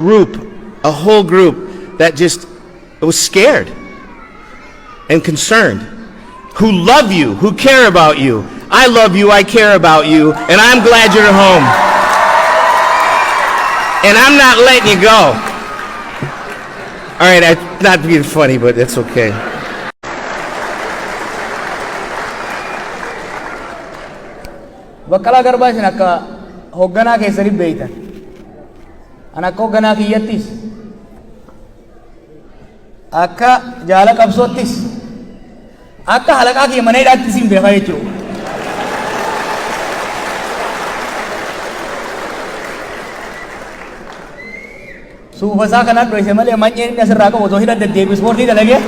Group, a whole group that just was scared and concerned, who love you, who care about you. I love you, I care about you, and I'm glad you're home. And I'm not letting you go. All right, I'm not being funny, but it's okay. Baqqalaa Garbaa isin akka hoogganaa keessanii beeytan. An akka hoogganaa kiyyattis, akka jaala qabsoottis, akka halaqaa kiyya mana hidhaattis hin beekaa jechuudha. Suufa isaa kanaan dhoyse malee manyeen inni asirraa qabu osoo hidha deddeebi'u ispoortii dalagee.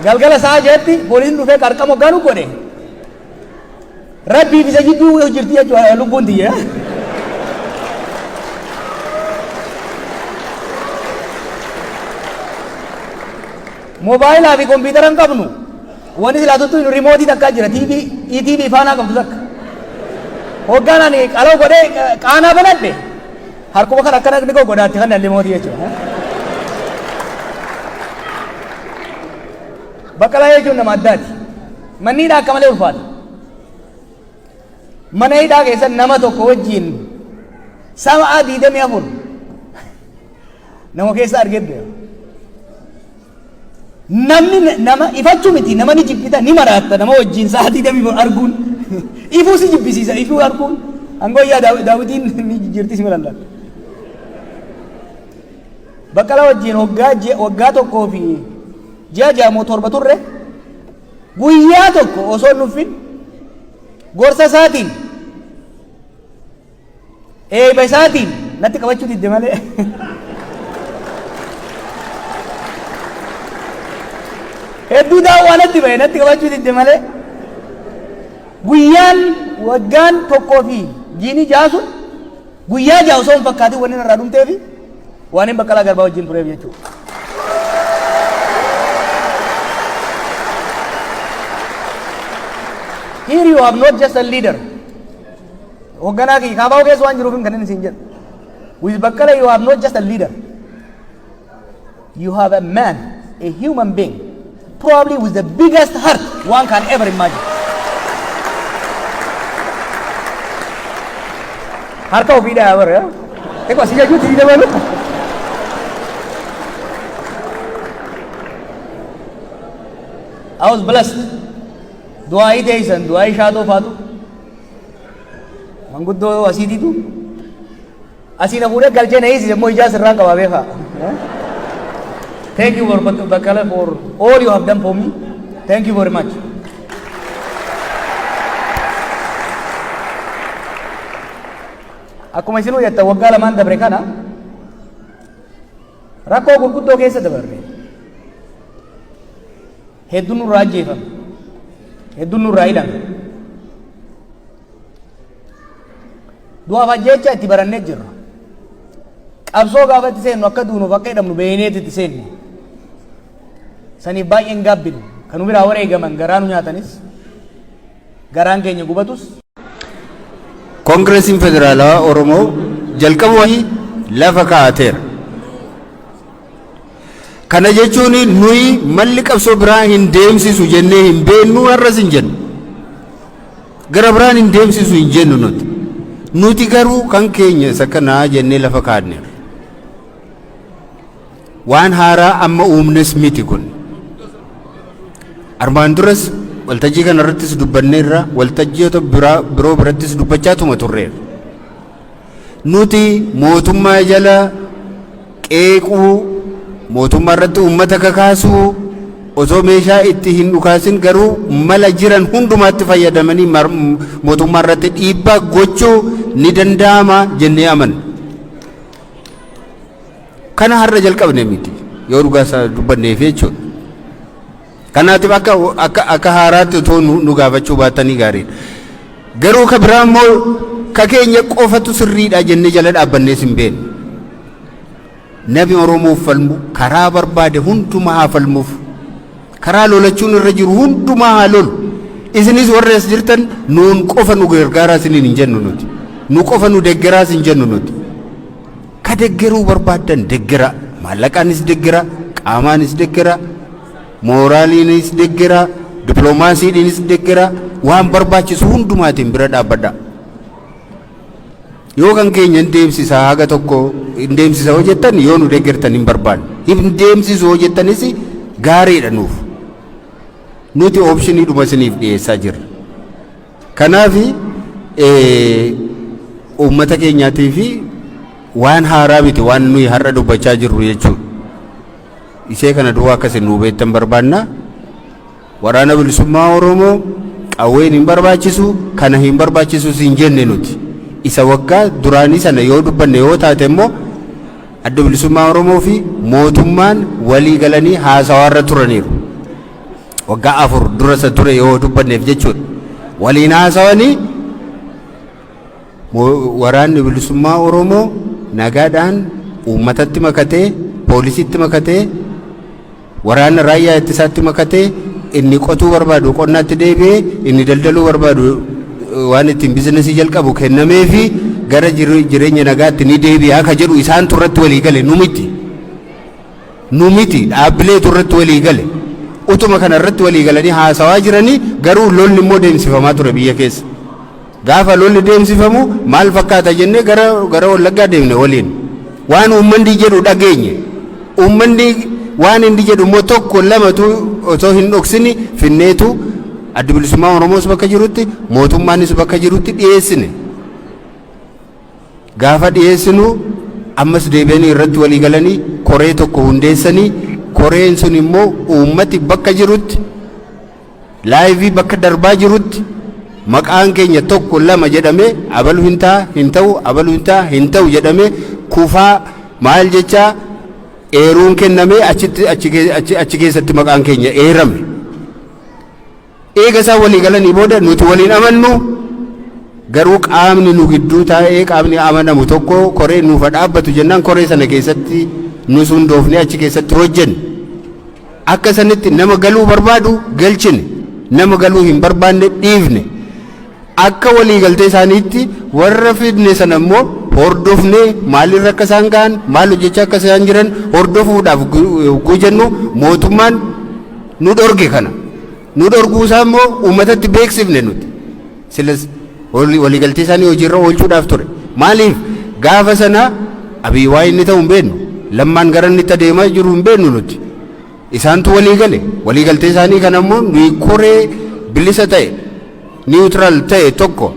Galgala sa'a 6tti poolisiin dhufee qarqama hoggaa nu godhe. Rabbiif isa jidduu jirti jechuudha lubbuun tiyya. Moobaayilaa fi kompiitara hin qabnu. Wanni silaa tuttu riimootii takkaa jira. TV, ETV faanaa qabdu takka. Hoggaan ani qaloo godhee qaanaa banadhe harkuma kan akkana ni godhaatti kan riimootii jechuudha. Baqqalaa jechuun nama addaati. Manni hidhaa akka malee ulfaata. Mana hidhaa keessa nama tokko wajjin sa'a 24 nama keessa argee beeka. Namni nama ifachuu miti, nama ni jibbita, ni maraatta. Nama wajjin sa'a 24 arguun ifuu si jibbisiisa. Ifuu arguun hangooyyaa daawwitiin ni jijjiirti si milalla. Baqqalaa wajjin waggaa 1 fi ji'a 6 moo 7 turre. Guyyaa tokko osoo hin nuffin gorsa isaatiin, eeba isaatiin natti qabachuu didde malee. Hedduu daawwaa natti ba'e, natti qabachuu didde malee. Guyyaan waggaan 1 fi jiini 6 sun guyyaa 6 osoo hin fakkaatin wanni narraa dhumteefi waan hin Baqqalaa Garbaa wajjin tureef jechuudha. Here you have not just a leader. Hoogganaa kiyya kaabaa keessa waan jiruuf kan inni siin jedhu. With Baqqala you have not just a leader. You have a man, a human being, probably with the biggest heart one can ever imagine. Harka ofii dhaa bara. Xiqqoo si jechuutti si dabalu. I was blessed. Du'aayii teessan, du'aayii shaatoo faatu. Manguddoo asiitiitu asii na fuudhee galchee na hiisise immoo ijaa sirraan qabaa beekaa. Thank you for Baqqala for all you have done for me. Thank you very much. Akkuma isinuu jettan, waggaa lamaan dabre kana rakkoo gurguddoo keessa dabarre. Hedduun nurraa ajjeefame. Hedduun nurraa hidhame. Du'aaf ajjeecha itti barannee jirra. Qabsoo gaafa itti seennu akka duunuuf akka hidhamnu beeyneet itti seenne. Saniif baay'een gaabbinu. Kan nu biraa wareegaman garaa nu nyaatanis, garaan keenya gubatus. Koongireesiin Federaalawaa Oromoo jalqaba lafa kaa'ateera. Kana jechuun nuyi malli qabsoo biraa hin deemsisu jennee hin beeknu, har'as hin jennu. Gara biraan hin deemsisu hin jennu nuti. Nuti garuu kan keenya isa kanaa jennee lafa kaa'anneerra. Waan haaraa amma uumnes miti kun. Armaan duras waltajjii kana irrattis dubbanneerra, waltajjiiota biroo birattis dubbachaatuma turreerra. Nuti mootummaa jala qeequu, mootummaa irratti uummata kakaasuu, osoo meeshaa itti hin dhukaasin garuu mala jiran hundumaatti fayyadamanii mootummaa irratti dhiibbaa gochuu ni danda'ama jennee amanna. Kana har'a jalqabne miti yoo dhugaa isaa dubbanneef jechuudha. Kanaatiif akka haaraatti otoo nu gaafachuu baatanii gaariidha. Garuu ka biraa immoo ka keenya qofatu sirriidha jennee jala dhaabbannees hin beeknu. Namni Oromoof falmu karaa barbaade hundumaa haa falmuuf. Karaa lolachuun irra jiru hundumaa haa lolu. Isinis warri as jirtan nuun qofa nu gargaaraa isiniin hin jennu nuti. Nu qofa nu deggeraas hin jennu nuti. Ka deggeruu barbaaddan deggera. Maallaqaanis deggera, qaamaanis deggera, mooraaliinis deggera, dippiloomaasiidhaanis deggera, waan barbaachisu hundumaatiin bira dhaabbadha. Yoo kan keenya hin deemsisa, haga tokko hin deemsisa hoo jettan, yoo nu deggertan hin barbaanne. Hin deemsisu hoo jettanis gaariidha nuuf. Nuti option dhuma isiniif dhiyeessaa jirra. Kanaaf uummata keenyaatii fi waan haaraa miti waan nuyi har'a dubbachaa jirru jechuudha. Ishee kana duwwaa akkasin nuu beektan barbaanna. Waraana Bilisummaa Oromoo qawween hin barbaachisu, kana hin barbaachisu hin jenne nuti. Isa waggaa duraanii sana yoo dubbanne yoo taate immoo, Adda Bilisummaa Oromoo fi mootummaan walii galanii haasawaarra turaniiru. Waggaa 4 dura isa ture yoo dubbanneef jechuudha. Waliin haasawanii Waraanni Bilisummaa Oromoo nagaadhaan uummatatti makatee, poolisiitti makatee, waraana raayyaa ittisaatti makatee, inni qotuu barbaadu qonnaatti deebi'ee, inni daldaluu barbaadu waan ittiin business jalqabu kennamee fi gara jireenya nagaatti ni deebi'a ka jedhu isaantu irratti walii gale, nu miti. Nu miti, dhaabbileetu irratti walii gale. Utuma kana irratti walii galanii haasawaa jiranii garuu lolli immoo deemsifamaa ture biyya keessa. Gaafa lolli deemsifamu maal fakkaata jennee gara Wallaggaa deemne waliin. Waan uummanni jedhu dhageenye. Uummanni waan inni jedhu immoo tokko lamatu otoo hin dhoksini finneetu Adda Bilisummaa Oromoos bakka jirutti, mootummaanis bakka jirutti dhiyeessine. Gaafa dhiyeessinu ammas deebi'anii irratti walii galanii koree tokko hundeessanii, koreen sun immoo uummati bakka jirutti, live bakka darbaa jirutti maqaan keenya tokko lama jedhamee, abalu hin ta'a, hin ta'u, abalu hin ta'a, hin ta'u jedhamee, kufaa maal jechaa eeruun kennamee achitti achi keessatti maqaan keenya eerame. Eega isaan walii galanii booda nuti waliin amannu, garuu qaamni nu gidduu taa'ee, qaamni amanamu tokko koree nuufa dhaabbatu jennaan, koree sana keessatti nus hundoofnee achi keessatti hojjenne. Akka sanitti nama galuu barbaadu galchine, nama galuu hin barbaanne dhiifne. Akka waliigaltee isaaniitti warra fidne sana immoo hordofnee, maalirra akka isaan ga'an, maal hojjechaa akka isaan jiran hordofuudhaaf gujennu mootummaan nu dhorge kana. Nu dhorguu isaa immoo uummatatti beeksifne nuti. Silas waliigaltee isaanii hojiirra oolchuudhaaf ture. Maaliif gaafa sana Abiy waa inni ta'u hin beeknu. Lammaan gara inni itti adeemaa jiru hin beeknu nuti. Isaantu walii gale. Waliigaltee isaanii kana immoo nuyi koree bilisa ta'e, neutral ta'e tokko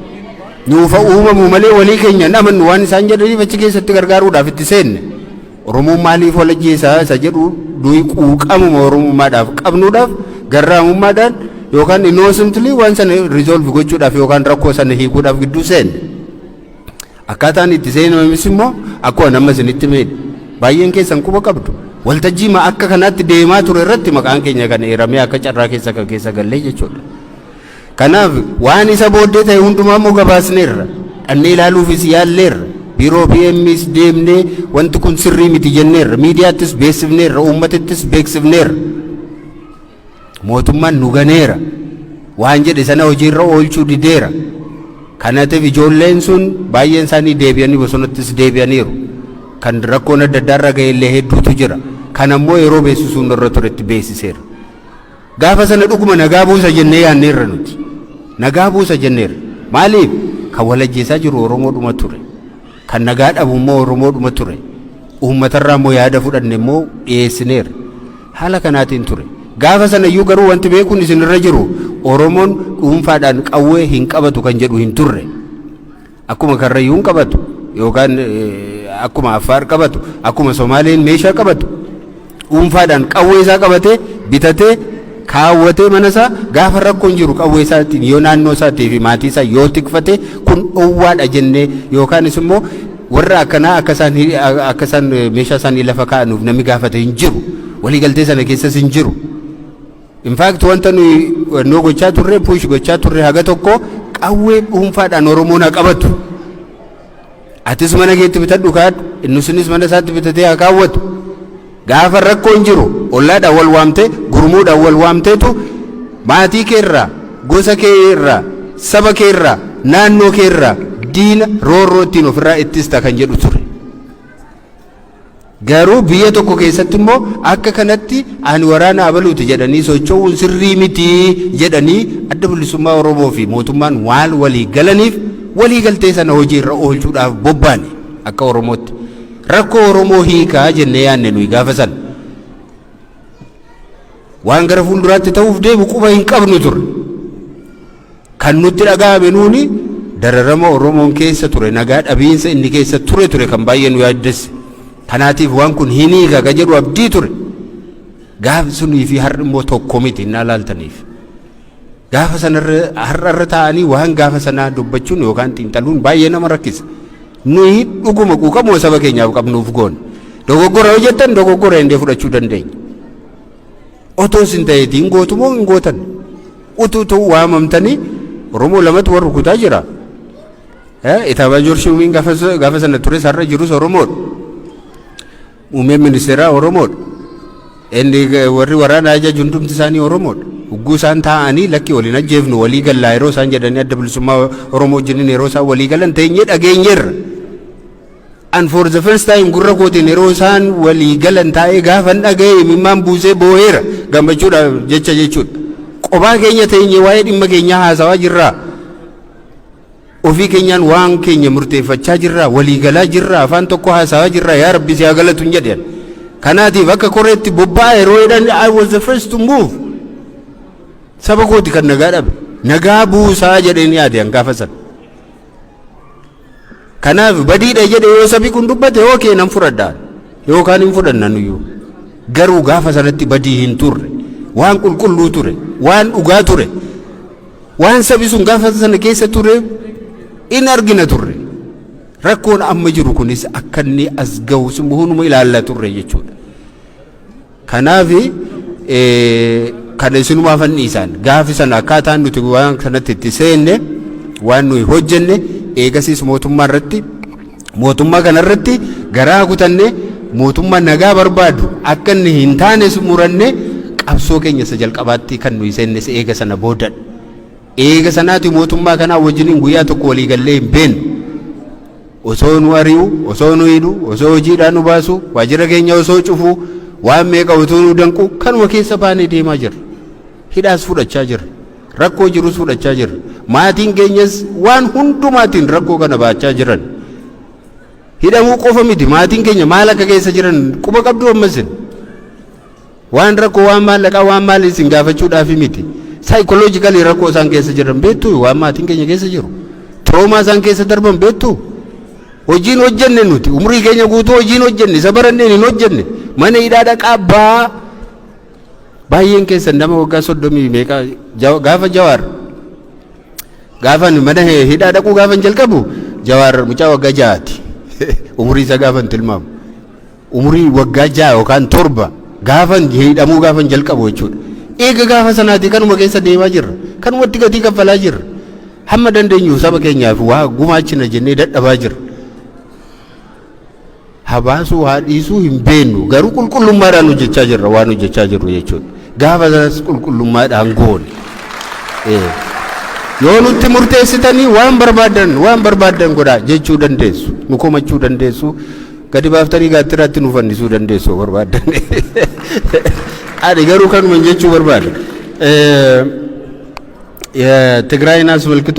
nuufa uumamu malee walii keenya hin amannu waan isaan jedhaniif achi keessatti gargaaruudhaaf itti seenne. Oromoon maaliif wal ajjeesaa isa jedhu nuyi quuqamuma Oromummaadhaaf qabnuudhaaf, garraamummaadhaan yookaan innocently waan sana resolve gochuudhaaf yookaan rakkoo sana hiikuudhaaf gidduu seenne. Akkaataan itti seenames immoo akkuma nama isinitti miidhe. Baay'een keessan quba qabdu. Waltajjii ma akka kanaatti deemaa ture irratti maqaan keenya kan eeramee akka carraa keessa kan keessa gallee jechuudha. Kanaaf waan isa booddee ta'e hundumaa immoo gabaasneerra. Dhannee ilaaluufis yaalleerra. Biiroo PMs deemnee wanti kun sirrii miti jenneerra. Miidiyaattis beeksifneerra. Uummatattis beeksifneerra. Mootummaan nu ganeera. Waan jedhe sana hojiirra oolchuu dideera. Kanaatiif ijoolleen sun baay'een isaanii deebi'anii bosonattis deebi'aniiru. Kan rakkoon adda addaa irra ga'e illee hedduutu jira. Kan ammoo yeroo beeksisuun irra turetti beeksiseera. Gaafa sana dhuguma nagaa buusa jennee yaanneerra nuti. Nagaa buusa jenneerra. Maaliif? Kan wal ajjeesaa jiru Oromoodhuma ture. Kan nagaa dhabu immoo Oromoodhuma ture. Uummatarraa immoo yaada fudhanne immoo dhiyeessineerra. Haala kanaatiin ture. Gaafa sana iyyuu garuu wanti beekuun isinirra jiru, Oromoon dhuunfaadhaan qawwee hin qabatu kan jedhu hin turre. Akkuma Karrayyuun qabatu yookaan akkuma Affaar qabatu, akkuma Somaaleen meeshaa qabatu, dhuunfaadhaan qawwee isaa qabatee, bitatee, kaawwatee mana isaa gaafa rakkoon jiru qawwee isaatiin yoo naannoo isaatii fi maatii isaa yoo tikfate kun dhowwaadha jennee, yookaanis immoo warra akkanaa akka isaan meeshaa isaanii lafa kaa'anuuf namni gaafate hin jiru. Waliigaltee sana keessas hin jiru. In fact, wanta nuyi noo gochaa turre, push gochaa turre, haga tokko qawwee dhuunfaadhaan Oromoon haa qabatu. Atis mana keetti bitadhu kaadhu, inni sunis mana isaatti bitatee haa kaawwatu. Gaafa rakkoon jiru ollaadhaan wal waamtee, gurmuudhaan wal waamteetu maatii kee irraa, gosa kee irraa, saba kee irraa, naannoo kee irraa Diina roorroo ittiin ofirraa ittista kan jedhu ture. Garuu biyya tokko keessatti immoo akka kanatti ani waraana abaluuti jedhanii socho'uun sirrii miti jedhanii Adda Bilisummaa Oromoo fi mootummaan waan walii galaniif, walii galtee sana hojii irra oolchuudhaaf bobbaane akka Oromootti. Rakkoo Oromoo hiikaa jennee yaadne nuyi gaafa sana. Waan gara fuulduraatti ta'uuf deemu quba hin qabnu ture. Kan nutti dhaga'ame nuuni dararama Oromoon keessa ture, nagaa dhabiinsa inni keessa ture kan baay'ee nu yaaddesse. Kanaatiif waan kun hin hiika ka jedhu abdii ture. Gaafi sunii fi har'i immoo tokko miti innaa laaltaniif. Gaafa sanarra har'arra taa'anii waan gaafa sanaa dubbachuun yookaan xiinxaluun baay'ee nama rakkisa. Nuyi dhuguma quuqamuma saba keenyaaf qabnuuf goone. Dogoggora yoo jettan, dogoggora indee fudhachuu dandeenya. Otoo isin ta'eetii hin gootu moo hin gootan? Utuu ta'uu waamamtanii Oromoo lamatu warra rukutaa jira. Itaabaajoor Shuumiin gaafa sana ture sarara jirus Oromoodha. Muummeen ministeeraa Oromoodha. Inni warri waraana ajaju hundumti isaanii Oromoodha. Ugguu isaan taa'anii lakki waliin ajjeefnu, walii gallaa yeroo isaan jedhanii, Adda Bilisummaa Oromoo wajjiniin yeroo isaan walii galan teenyee dhageenyeerra. And for the first time gurra kootiin yeroo isaan walii galan taa'ee gaafan dhaga'e imimmaan buusee boo'eera gammachuudhaaf jecha jechuudha. Qophaa keenya teenyee waa'ee dhimma keenyaa haasawaa jirraa. Ofii keenyaan waan keenya murteeffachaa jirraa, walii galaa jirraa, afaan tokko haasawaa jirraa, yaa Rabbi si haa galatu hin jedhan. Kanaatiif akka koreetti bobba'aa yeroo jedhan, I was the first to move. Saba kooti kan nagaa dhabe. Nagaa buusaa jedheen yaade an gaafa sana. Kanaaf badiidha jedhe yoo sabi kun dubbate, okay, nan fudhadhaan yookaan hin fudhanna nuyyuu. Garuu gaafa sanatti badii hin turre. Waan qulqulluu ture. Waan dhugaa ture. Waan sabi sun gaafa sana keessa ture in argina turre. Rakkoon amma jiru kunis akka inni as gahu hunduma ilaalla turre jechuudha. Kanaaf kana isinumaaf dhiisaan gaafi sana akkaataan nuti waan kanatti itti seenne, waan nuyi hojjenne, eegasiis mootummaa irratti, mootummaa kanarratti garaa kutanne, mootummaa nagaa barbaadu akka inni hin taanes muranne, qabsoo keenya isa jalqabaatti kan nuyi seennes eega sana boodadha. Eega sanaati mootummaa kanaa wajjiniin guyyaa tokko walii gallee hin beeknu. Osoo nu ari'u, osoo nu hidhu, osoo hojiidhaan nu baasu, waajjira keenya osoo cufu, waan meeqa utuu nu danqu kanuma keessa baanee deemaa jirra. Hidhaas fudhachaa jirra. Rakkoo jirus fudhachaa jirra. Maatiin keenyas waan hundumaatiin rakkoo kana baachaa jiran. Hidhamuu qofa miti, maatiin keenya maal akka keessa jiran quba qabdu ammasin. Waan rakkoo waan maallaqaa waan maalii isin gaafachuudhaaf miti. Psychologically rakkoo isaan keessa jiran beektu, waan maatiin keenya keessa jiru. Trauma isaan keessa darban beektu. Hojiin hojjenne nuti umurii keenya guutuu hojiin hojjenne, isa baranneen hin hojjenne, mana hidhaa dhaqaa baa. Baay'een keessan nama waggaa 30 meeqa. Gaafa Jawaar, gaafa mana hidhaa dhaquu gaafa jalqabu, Jawaar mucaa waggaa 6ti. Umurii isaa gaafa tilmaamu, umurii waggaa 6 yookaan 7 gaafan hidhamuu gaafan jalqabu jechuudha. Eega gaafa sanaati kanuma keessa deemaa jirra. Kanumatti gatii kaffalaa jirra. Hamma dandeenyu saba keenyaaf waa gumaachina jennee dadhabaa jirra. Habaasuu haa dhiisuu hin beennu, garuu qulqullummaadhaan hojjechaa jirra waan hojjechaa jirru jechuudha. Gaafa sanas qulqullummaadhaan goone. Yoo nutti murteessitanii waan barbaaddan godhaa jechuu dandeessu. Nu komachuu dandeessu. Gadi baaftanii gaattiraatti nu fannisuu dandeessu yoo barbaaddan. Ani garuu kanuma jechuu barbaada. ትግራይን አስመልክቶ